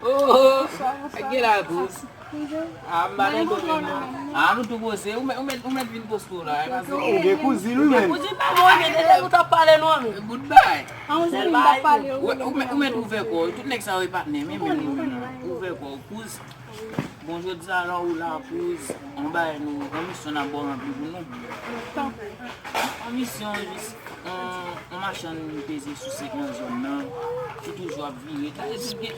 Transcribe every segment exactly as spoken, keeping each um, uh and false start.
Oh, oh, gen la, Kouz. Ah, m pa nan domen nan. Ah, nou tou poze. Ou mèt, ou mèt, ou mèt vin poste w la, e pase. Ou gen kouzin, wi, men. Kouzin pa mwen, men deja nou t ap pale, non, men. Bout bay. Ou mèt, ou mèt ouvè kò w. Tout nèg sa yo e patnè, men, men, men, men. Ouvè kò w, Kouz. Bon, jodi a la, ou la, Kouz. Yon bagay nou, yon misyon n ap ba w ranpli pou nou. Yon misyon, jis, yon, yon machann peze souse nan zòn nan, ki toujou ap vire. Talè di gen,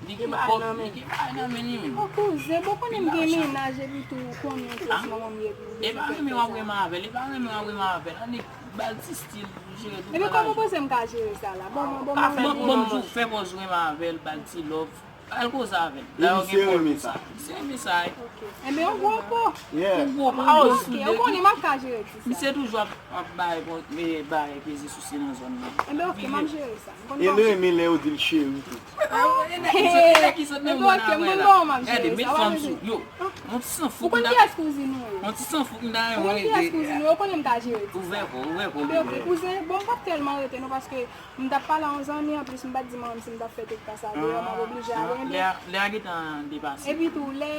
li gen kòb, li gen bagay nan men li, men. Bon, kouzen, bon, konnen m gen mennaj epi tou, ou konnen klas manman m ye pou. E pa renmen w ap renmen avè l, e pa renmen w ap renmen avè l. Annik ba l ti stil, jere tout bagay. Epi kòman w panse m ka jere sa la? Bon, bon, bon, bon, bon, m di w fè pòz renmen avè l, ba l ti love. Al koze avè l. Li, misye renmen sa. Misye renmen sa, wi. Ok. Enben, yon gwo po. Yeah. Yon gwo po, yon gwo soulye. Ok, ou konnen m ap ka jere ti sa. Misye toujou ap, ap bay, bon, e, bay peze souse nan zòn nan. Enben, ok, m ap jere sa. E l renmen lè yo di l cheri tou. Enben, ok, m konn kòman m ap jere sa. Gade, met fanm sou. Yo, yon ti sanfou. Ou konn kiyès kouzin ou ye? Yon ti sanfou ki nan yon. Ou konn kiyès kouzin ou ye? Ou konnen m ka jere ti sa. Ouvè kò, ouvè kò. Enben, ok, kouzen, bon, m p ap tèlman rete non, paske m t ap pale a yon zanmi, anplis m pa t di manman m si m t ap fè tout ka sa deyò, m ap oblije ale, enben. Lè a, lè a gentan depase. Epi tou, lè,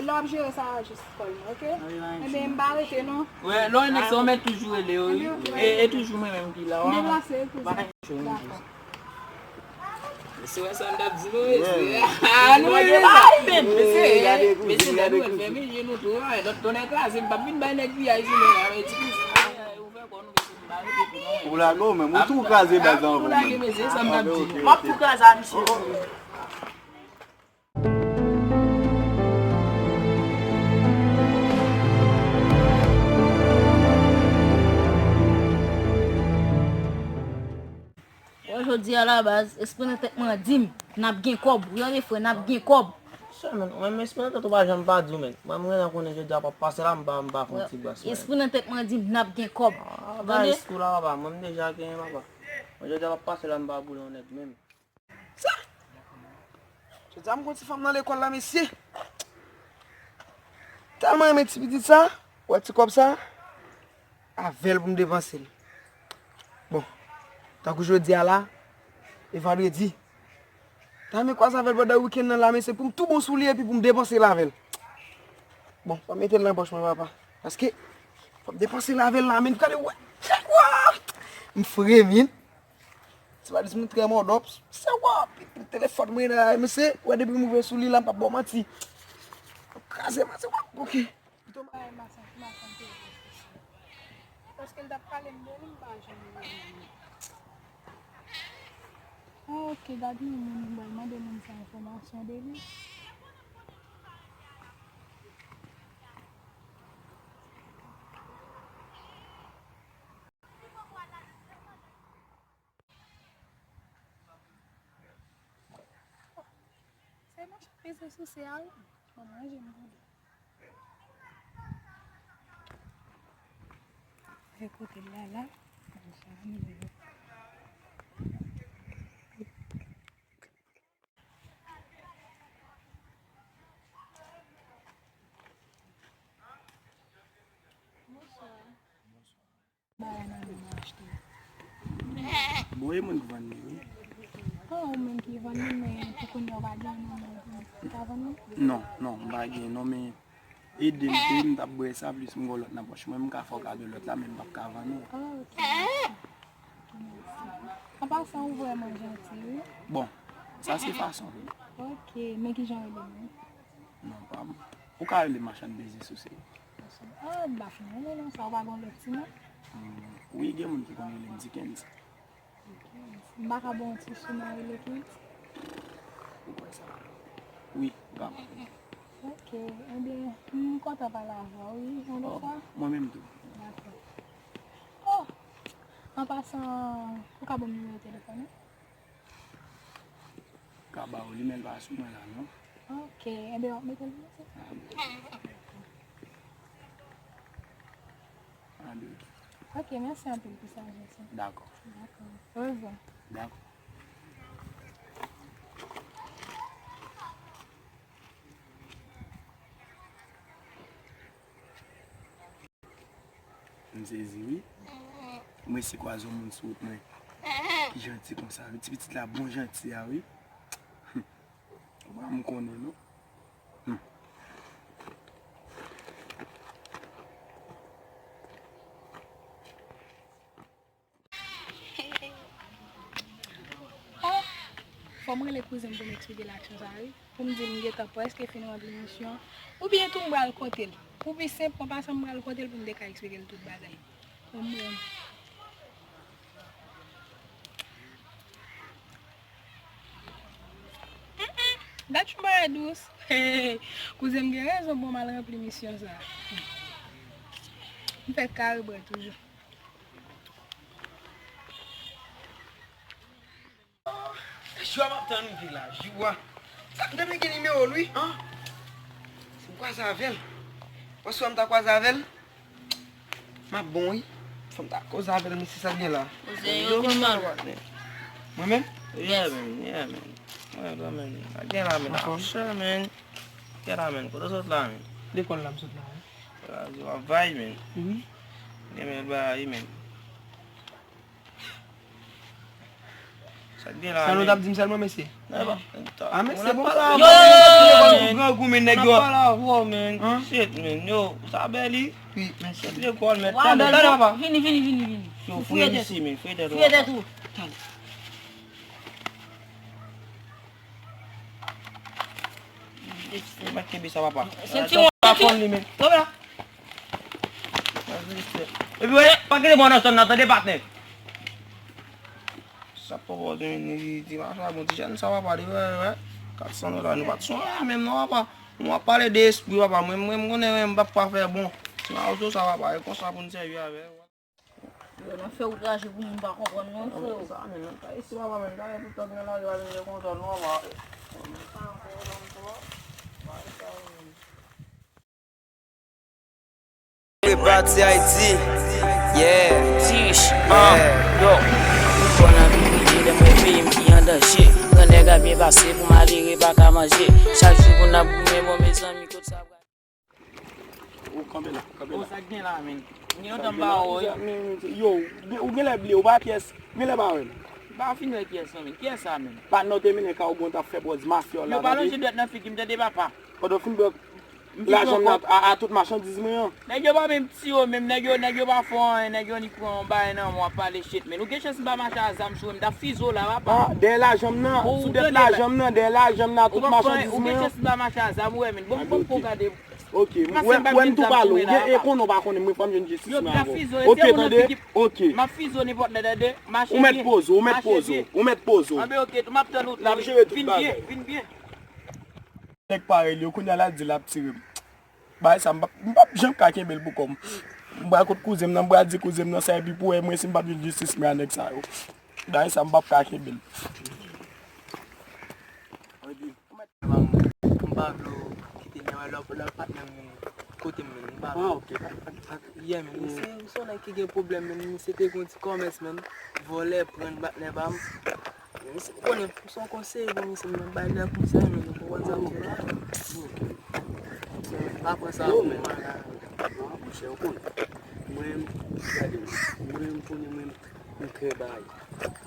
lè w ap jere sa, jis call mwen, ok? Enben, m pa rete non. Wi, lè w wè nèg sa yo mèt toujou rele yo, wi. E, e toujou mwen menm ki la, wi. M deplase, kouzen. Dakò. Mesye, wè sa m t ap di nou, mesye. Ah, nou renmen sa. Mesye, mesye, lè nou fèmen je nou tou, wi. Lòt tonnè kraze, m p ap vin bay nèg piyay sou mwen, wi, ti kouzin. Ou lage w menm, ou tou kraze baz la anvan w menm. M ap tou kraze a misye. Bon, jodi a la baz, espri nan tèt mwen an di m, n ap gen kòb. Wi, tande frè, n ap gen kòb. Sè, men, mwen menm espri nan tèt ou pa janm pa di w, men. Mwen, mwen renmen konnen jodi a p ap pase la, m pa, m pa fè yon ti bras, men. Espri nan tèt mwen di m, n ap gen kòb. Ah, ba espri la, papa, mwen m deja genyen, papa. Mwen jodi a p ap pase la, m pa boule yon nèg menm. Sa? Jodi a m gon ti fanm nan lekòl la, mesye. Tèlman renmen ti pitit sa, wè ti kòb sa, avè l pou m depanse l. Bon, tankou jodi a la, e vandredi. Ta renmen kwaze avè l pandan wikenn nan la, mesye, pou m tou bon sou li epi pou m depanse l avè l. Bon, fò m mete l nan pòch mwen, papa. Paske, fò m depanse l avè l la, men, gade, wè. Wè! M fre, men. Se pa di moun trè mòdòp. Se wè, telefòn mwen la, mesye, wè depi m ouvè sou li la, m p ap ba w manti. Kraze, manti, wè, ok. Pito m bay machann, machann te. Paske l t ap pale m de li, m pa janm wè li. Ah, ok, gade yon moun, m pral mande moun sa enfòmasyon de li. Se machann peze souse a, wi. Bon, manje m tande. Vè kote l la, la. Manje a, manje a. Bonswa. Bagay nan men mwen achte. Bon, e mwen k vann li, wi. Ah, ou menm ki vann li, men pou kounye a ou pa gen nan men ou pou ta vann li? Non, non, m pa gen, non, men ede m, ke m t ap bwè sa, plis m gen lòt nan pòch mwen, m ka fè w kado lòt la, men m p ap ka vann ou. Ah, ok, mèsi. An pasan, ou vrèman janti, wi. Bon, sa se fason li. Ok, men kijan w rele menm? Non, pa m. Ou ka rele m Machann Peze Souse. Ah, m pa fin renmen non sa, ou pa gon lòt ti non? Hmm, wi, gen moun ki konn rele m Dickens. Dickens. M pa ka ba w yon ti sinon rele Kent? Ou kwè sa? Wi, ou ka. Ok, ebyen, m kontan pale avè w, wi, yon lòt fwa. Mwen menm tou. Dakò. Oh! An pasan, ou ka ban m nimewo telefòn ou? Ka ba ou li, men l pa sou mwen la, non. Ok, enben, w ap mete l pou mwen, se? Ah, bon. Ah, de rien. Ok, mèsi anpil pou sajès ou. Dakò. Dakò. Orevwa. Dakò. M sezi, wi. M resi kwaze yon moun sou wout mwen ki janti konsa, wi. Ti pitit la bon janti a, wi. Mwen, m konnen, non. Hmm. Oh, fò m rele kouzen m pou m eksplike l aksyon sa a, wi. Pou m di l m gentan prèske fin ranpli misyon an. Oubyen tou m pral kote l. Pou pi senp, an pasan m pral kote l pou m te ka eksplike l tout bagay. Bon, bon. Mm-mm. Gad yon bagay dous. Kouzen m gen rezon pou m al ranpli misyon sa a. M fèk kare bwè toujou. Jou a m ap tann rive la, jou a. Sa, depi gen nimewo l, wi, an? Fò m kwaze avè l. Paske m ta kwaze avè l, m ap bon, wi. Fò m ta koze avè l, mesye, sa gen la. Yo, yo, yo, yo, yo. Mwen menm? Yeah, man, yeah, man. Mwen, bro, man. Sa gen la, man. Anfòm? Sure, man. Gen la, man. Kote w sot la, man? Lekòl la, m sot la, wi. Yo, w ap vay, man. Wi. Gen, man, bagay, man. Sa k gen la, sa nou t ap di m sèlman, mesye? A, mesye, bon. Yo, yo, yo, yo, yo. Grangou, men nèg yo. N ap pale avè w, men. Shit, men, yo, sa bèl, wi. Wi, men shit, lekòl, men. Talè, talè, papa. Vini, vini, vini, vini. Yo, fouye tèt ou. Fouye tèt ou. Talè. Mwen kenbe sa, papa. Senti yon pa konn li, men. Epi, wè, pa kite mwen nan zòn nan, tande, patnè. Sa papa te vin di, machin bon, ti jèn sa, papa, li, wè, wè. Kat san dola, nou pa t sonje menm, non, papa. Nou ap pale de espri, papa. Mwen, mwen, m konnen, mwen, m p ap pa fè bon. Ti mawozo sa, papa, e konsa pou n sèvi avè l. Yo, n ap fè outraje pou moun pa konprann non, freo. Sa, men, nan kay isi, papa, men, kay tout tan nan lari, pa vin gen kontwòl, non, papa. Pati Ayiti. Yeah. Tish. Yeah. Yo. Ou konn anvi rije lè mwen peyi m ki an danje. Gran nèg ap byen pase pou malere pa ka manje. Chak jou pou n ap goumen, bon, mezanmi, kot sa pral. Ou kanpe la, kanpe la. O, sa k gen la, men? Gen lontan m pa wè w, wi. Yo, ou gen lè bliye, ou pa pyès, gen lè pa wè m. M pa fin wè kiyès non, men. Kiyès sa, men? Patnè w te mennen ka ou gon t ap fè bòz mafya w la, tande. Yo pa lonje dwèt nan figi m, tande, papa. Pandan w fin bwè lajan m nan a, a tout machandiz mwen an. Nèg yo pa menm tire w menm, nèg yo, nèg yo pa fè w anyen, nèg yo annik pran yon bagay nan men w ap pale shit, men. Ou gen chans m pa mache a zam sou mwen, m t ap fize w la, papa. A, dèyè lajan m nan, sou dèt lajan m nan, dèyè lajan m nan, a tout machandiz mwen an. Ou gen chans m pa mache a zam, ou wè, men. Bon, bon, bon, gade. Ok, m wè, wè m tou pale w. Gen, e konnen w pa konnen, mwen fò m jwenn jistis mwen avè w. Ok, tande? Ok. M ap fize w nenpòt lè, tande. Mache byen. Ou mèt poze w, ou mèt poze w, ou mèt poze w. Anben, ok, tou m ap tann ou tou. N ap jere tout bagay. Vin byen, vin byen. Nèg parèy li yo, kounye a l al di l ap tire m. Bagay sa, m p ap, m p ap janm ka kenbe l pou kò m. M pral kot kouzen m nan, m pral di kouzen m nan sa, epi pou wè mwen si m p ap jwenn jistis mwen a nèg sa yo. Bagay sa, m p ap ka kenbe l. M pa vle w kite nèg la, lè w, lè w patnè m kote m menm, m pa vle. Ah, ok. Yeah, men, misye, misye yon nèg ki gen pwoblèm, men, misye te gen yon ti kòmès, men, vòlè, pran patnè pa m. Men, misye, ou konnen, m se yon konseye pou misye, m nan bay lè konsèy, men, ou konprann sa m di la? Ok. Pa pran sa pou mal la. Non, monchè, ou konnen. Mwen, gade, mwen, m konnen mwen, m trè bay,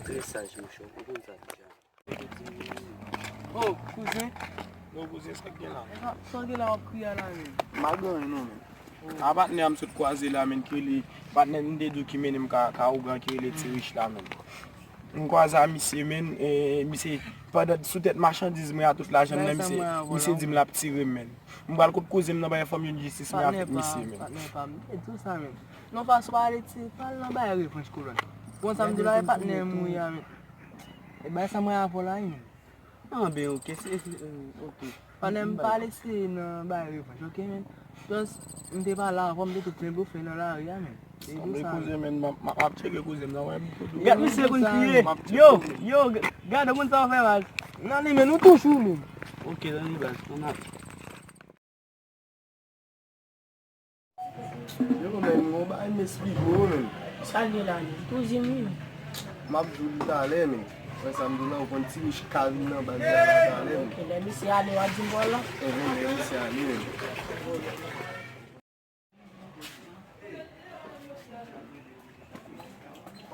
trè saj, monchè, ou konn sa deja. Oh, kouzen. Yo, kouzen, sa k gen la? Sa, sa w gen la w ap kriye a la menm? M pa gen anyen non, men. Oh. A patnè a m sot kwaze la, men, ki rele, patnè m te di w ki mennen m ka, ka ougan, ki rele Ti Rich la, men. M kwaze a misye, men, e, misye, pandan sou tèt machandiz mwen a tout lajan m nan, misye, misye di m l ap tire m, men. M pral kot kouzen m nan, bay fò m jwenn jistis mwen avèk misye, men. Patnè pa m, e tou sa, men. Non, fason pale ti, pale nan bay revanj, kolòn. Bon, sa m di la, e patnè m wi a, men. E bay sa mwen avè w la, wi, men. Ah, ben, ok, se, se, euh, ok. Pandan m pale se nan bay revanj, ok, men. Just, m te pale avè w, m te tou plen blofè nan lari a, men. E tou sa, men. Kouzen, men, m ap, m ap tcheke kouzen m nan, wè, m tou dou. Gad misye konn kriye. Yo, yo, g-, gade moun sa w fè mal. Nan li, men, nou touche w, men. Ok, nan li, baz, ann ale. Yo, men, m gon bagay m esplike w, men. Sa l ye la, men? Tou di m, wi. M ap di w li talè, men. Wè sa m di w la, ou konn Ti Rich ka vin nan baz la talè, men. Ok, lè misye ale, w a di m pou w al la? Enhen, lè misye ale, men.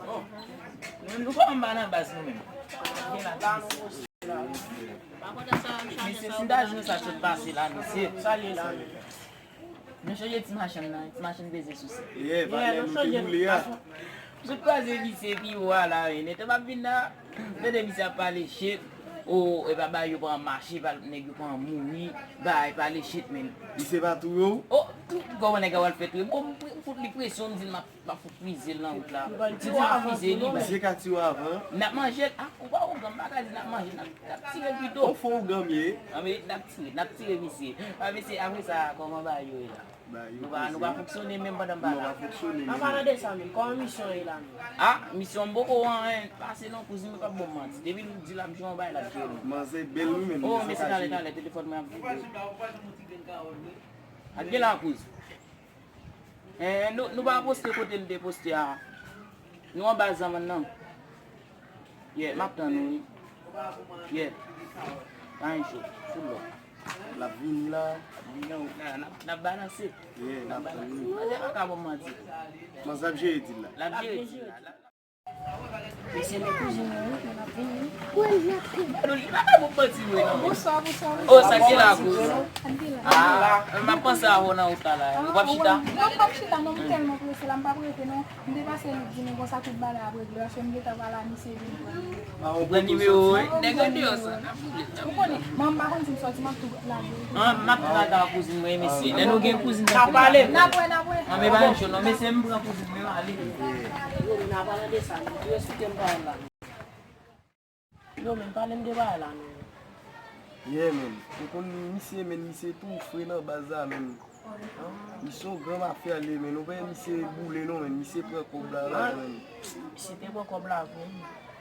Bon, nou menm, nou kòman m pa nan baz nou menm? Gen la, Misye, si m ta jwenn sa k sot pase la, misye. Sa l ye la menm? Nou chanje ti machann nan, ti machann peze sou se. Yeah, valè nou te boule a. M sot kwaze misye pi wo a la, wi. Letan m ap vin la, m tande misye ap pale shit. O, e pa bagay yo pran mache, pa nèg yo pran mouri, bagay pale shit, men. Misye pa touye w? O, tou, kòman nèg la pral fè touye m? O, m fout li presyon, m di l m ap M ap fout frize l nan wout la. Li di m frize li. Misye ka tiye w avan. N ap manje l. A, ou pa ougan, m pa ka di n ap manje l, n ap, n ap tire l pito. On fo ougan m ye. Anben, n ap tire, n ap tire misye. A, mesye, apre sa, kòman bagay yo ye la? Nou pa, nou pa fonksyone menm pandan m pa la. Nou pa fonksyone menm. An palan de sa menm, kòman misyon ye la menm? A, misyon m poko anyen pase non, kouzin mwen p ap ban m manti. Depi l di l ap jwe yon bagay, l ap jwe l. Manzè bèl wi, men. O, mesye, talè, talè, telefòn mwen ap vibre. Ak gen la kouz. Eh, nou, nou pa poste kote n te poste a. Nou anba zanmann nan. Yeah, m ap tann ou, wi. Yeah. Pa gen cho. Full love. L ap vini la. L ap vini la, n ap, n ap balanse. Yeah, n ap vini. Manzè pa ka ban m manti. Manzè ap jere dil la. L ap jere dil la. Mesye, men kouzin mwen, wi, men l ap vini, wi. Bonswa, bonswa, bonswa. O, sa ki la, kouz? A, m ap panse a ou nan wout la, la. Ou p ap chita? Non, m p ap chita, non, m tèlman prese la, m p ap rete, non. M te pase li di nou konsa tout bagay ap regle, paske m gentan pale a misye vin pran li. Ou pran nimewo, wi? Nèg andeyò sa, n ap boule. Ou konnen, man, m pa konn si m sòti, m ap tou lage. An, m ap tou lage ak kouzin mwen, mesye. Lè nou gen kouzin sa, n ap pale. N ap wè, n ap wè. An, men pa yon cho, non, mesye, m pran kouzin mwen, m ale. Yo, men, n a pale de sa, men, ki resite m pa la. Yo, men, pale m de bagay la, men. Yeah, men. Ou konn misye, men, misye tou fre nan baz la, men. Misye yon gran mafya li ye, men. Ou pa wè misye boule, non, men. Misye pran kòb la, la, men. Misye te pran kòb la, vre.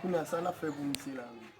Kounye a, sa n ap fè pou misye la, men?